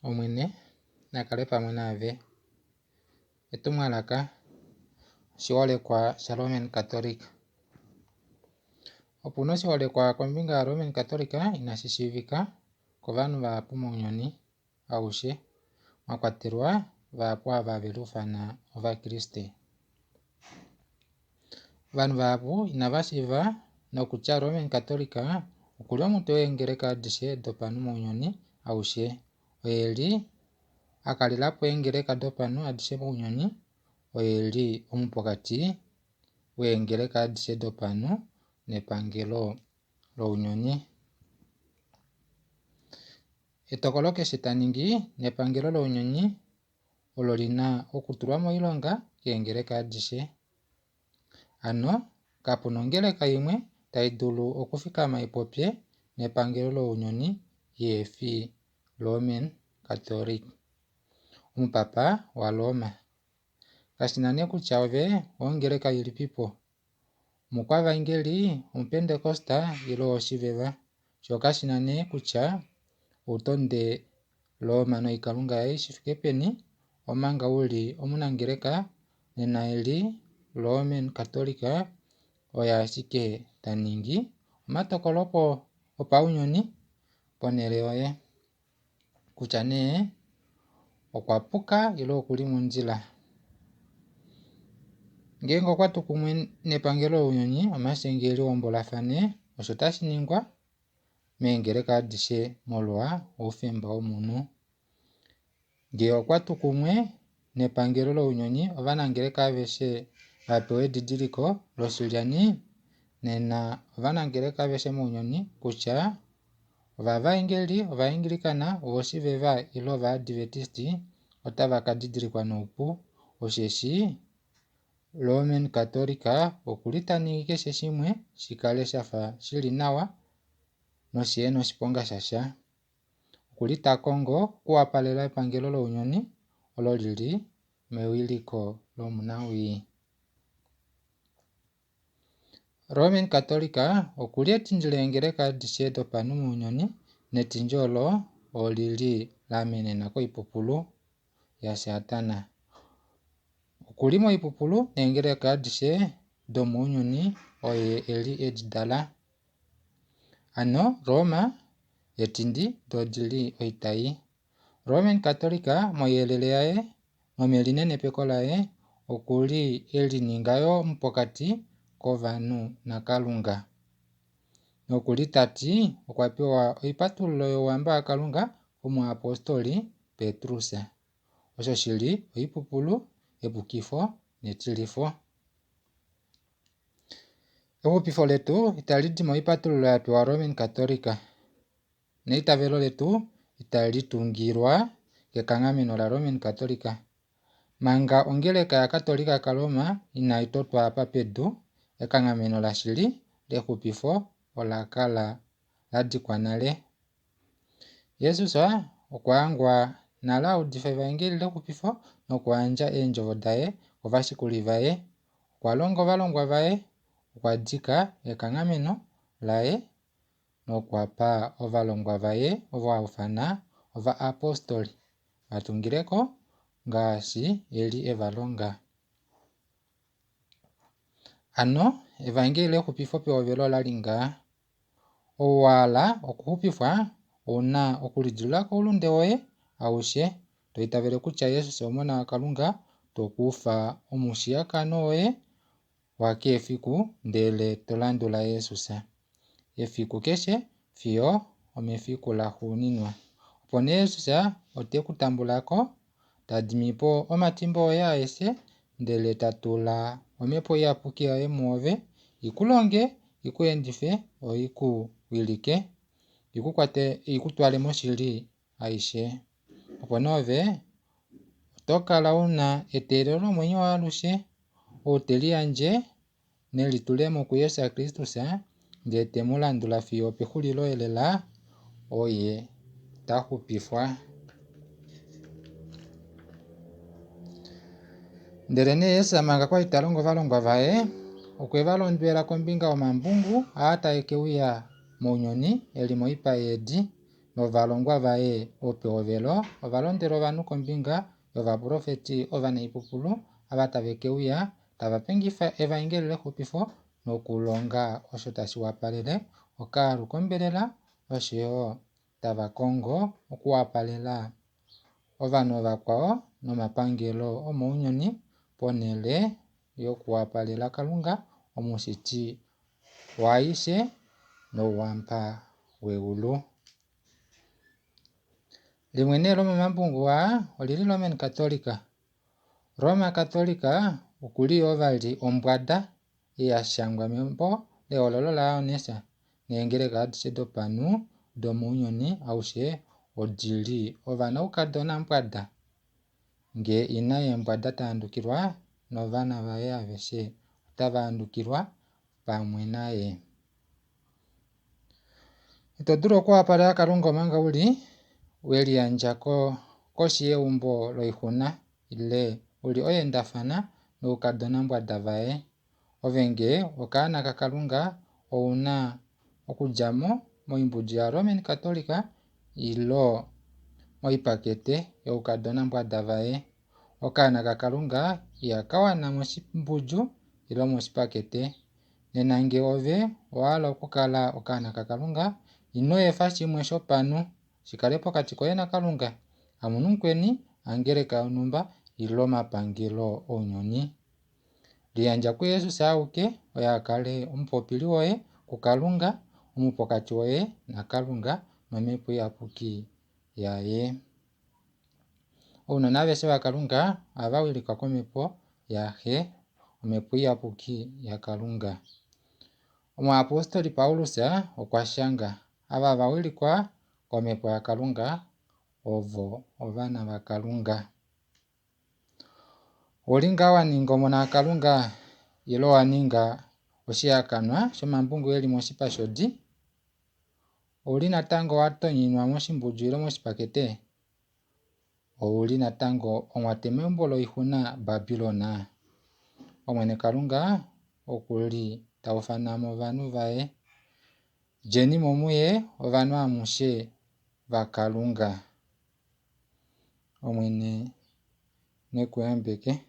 Omwene na kale pamwe naave. Etumwalaka, Oshiholekwa shaRoman Catholic. Opu na oshiholekwa kombinga yaRoman Catholic inashi shiivika kovanhu vahapu mounyuni aushe, mwa kwatelwa vahapu ava have liufana Ovakriste. Ovanhu vahapu inava shiiva nokutya Roman Catholic oku li omutwe weengeleka adishe dopanhu mounyuni aushe. Oye li a kalela po eengeleka dopanhu adishe mounyuni, oye li omupokati weengeleka adishe dopanhu nepangelo lounyuni. Etokolo keshe ta ningi nepangelo lounyuni olo li na okutulwa moilonga keengeleka adishe. Hano, kapu na ongeleka imwe tai dulu okufikama i popye nepangelo lounyuni ihe fi Roman Catholic, omupapa waRoma. Kashi na nee kutya ove owongeleka ilipipo, omukwavaengeli, omupentekoste ile owoshiveva, sho kashi na nee kutya ou tonde Roma noikalunga yaye shi fike peni, omanga u li omunangeleka, nena eli Roman Catholic oye ashike ta ningi omatokolo opaunyuni ponhele yoye, kutya nee okwa puka ile oku li mondjila. Ngeenge okwa tu kumwe nepangelo lounyuni, omashenge e lihombolafane, osho tashi ningwa meengeleka adishe molwa oufemba womunhu. Ngee okwa tu kumwe nepangelo lounyuni, ovanangeleka aveshe va pewa edidiliko loshilyani, nena ovanangeleka aveshe mounyuni kutya ovavaengeli, ovaangilikana, ovoshiveva ile ovaadivetisti otava ka didilikwa noupu, osheshi Roman Catholic oku li ta ningi keshe shimwe shi kale sha fa shi li nawa noshihe na oshiponga shasha. Oku li ta kongo okuwapalela epangelo lounyuni olo li li mewiliko lomunawii. Roman Catholic oku li etindi leengeleka adishe dopanhu mounyuni, netindi olo oli li la amenena koipupulu yaSatana. Oku li moipupulu neengeleka adishe domounyuni oye e li e di dala. Hano Roma etindi do di li oitai. Roman Catholic moiyelele yaye nomelinenepeko laye oku li e lininga yo omupokati kovanhu naKalunga. Noku li ta ti okwa pewa oipatululo youhamba waKalunga komuyapostoli Petrus. Osho shi li oipupulu, epukifo netilifo. Exupifo letu itali di moipatululo ya pewa Roman Catholic, neitavelo letu itali tungilwa kekanghameno laRoman Catholic. Manga ongeleka yaKatolika kaRoma inai totwa apa pedu, ekanghameno lashili lexupifo ola kala la dikwa nale. Jesus okwa hangwa nale a udifa evaengeli lexupifo nokuyandja eendjovo daye kovashikuli vaye. Okwa longa ovalongwa vaye, okwa dika ekanghameno laye nokwa pa ovalongwa vaye ovo a ufana ovaapostoli va tungile ko ngaashi e li e va longa. Hano evaengeli lexupifo pehovelo ola li ngaha, Ou wa hala okuxupifwa, ou na okulidilula koulunde woye aushe, to itavele kutya Jesus Omona waKalunga, to kufa omushiyakano woye wakeshe efiku ndele to landula Jesus efiku keshe fiyo omefiku laxuuninwa. Opo nee Jesus ote ku tambula ko, ta dimi po omatimba oye aeshe, ndele ta tula Omhepo Iyapuki yaye muove, i ku longe, i ku endife, yo i ku wilike, i ku kwate, i ku twale moshili aishe. Opo nee ove oto kala u na eteelelo lomwenyo waalushe, ou te liyandje nelitulemo kuJesus Kristus ndele te mu landula fiyo opexulilo elela, oye ta xupifwa. Ndelenee Jesus manga kwa li ta longo ovalongwa vaye, okwe va londwela kombinga yomambungu aa tae ke uya mounyuni e li moipa yeedi. Novalongwa vaye vopehovelo ova londwela ovanhu kombinga yovaprofeti ovanaipupulu ava tave ke uya tava pengifa evaengeli lexupifo nokulonga osho tashi wapalele okaalu kombelela osho yo tava kongo okuwapalela ovanhu vakwao nomapangelo omounyuni ponhele yokuwapalela Kalunga omushiti waaishe nouhamba weulu. Limwe nee lomomambungu aa olili Roman Catholic. Roma Catholic oku li yoo vali ombwada ei ya shangwa membo lehololo laJohannes neengeleka adishe dopanhu domounyuni aushe odi li ovanaukadona mbwada. Ngee ina yeembwada ta handukilwa novana vaye aveshe otava handukilwa pamwe naye. Ito dulu okuwapalela Kalunga omanga u li we liyandja koshi yeumbo loixuna ile u li oyeendafana noukadonambwada vaye. Ove ngee okaana kaKalunga ou na okudja mo moimbudi yaRoman Catholic ilo moipakete youkadonambwada vaye. Okaana kaKalunga ihaka wana moshimbudju ilo moshipakete. Nena nge ove owa hala okukala okaana kaKalunga, ino efa shimwe shopanhu shi kale pokati koye naKalunga, hamunhu mukweni, hangeleka yonhumba ile omapangelo ounyuni. Liyandja kuJesus auke oye a kale omupopili woye kuKalunga, omupokati woye naKalunga nOmhepo Iyapuki yaye. Ounona aveshe vaKalunga ohava wilikwa kOmhepo yaXe, Omhepo Iyapuki yaKalunga. Omuyapostoli Paulus okwa shanga, Ava va wilikwa kOmhepo yaKalunga, ovo ovana vaKalunga. Ou li ngaa wa ninga omona waKalunga ile owa ninga oshihakanwa shomambungu e li moshipa shodi? Ou li natango wa tonyinwa moshimbudju ile moshipakete? Ou li natango onghwate meumbo loixuna Babilon? Omwene Kalunga oku li ta ufana mo ovanhu vaye. Djeni mo muye ovanhu amushe vaKalunga. Omwene ne ku yambeke.